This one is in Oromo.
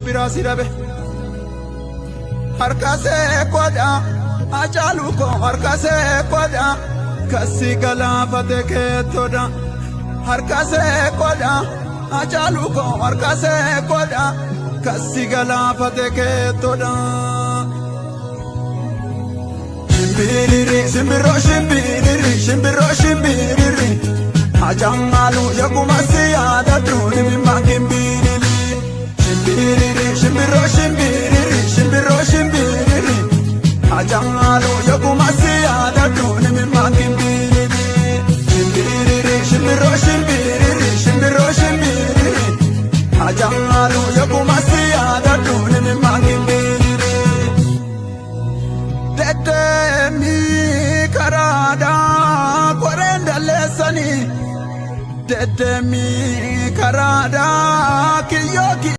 Biraa si dhabe. Harka see kodha Hacaaluu koo harka see kodha kassi galaafate keettodha. Harka see kodha Hacaaluu koo harka see kodha kassi galaafate keettodha. Shimbiriri shimbiroo shimbiriri shimbiroo shimbiriri Hacaaluu yoguma si yaadadhu dhimma gimbiriri. Shimbiriri shimbiroo shimbiriri shimbiroo shimbiriri Hacaaluu yoguma si yaadadhu dhimma gimbiriri. Shimbiriri shimbiroo shimbiriri shimbiroo shimbiriri Hacaaluu yoguma si yaadadhu dhimma gimbiriri. Deddeemii karaadhaa koreen dalleessanii deddeemii karaadhaa kiyyoo.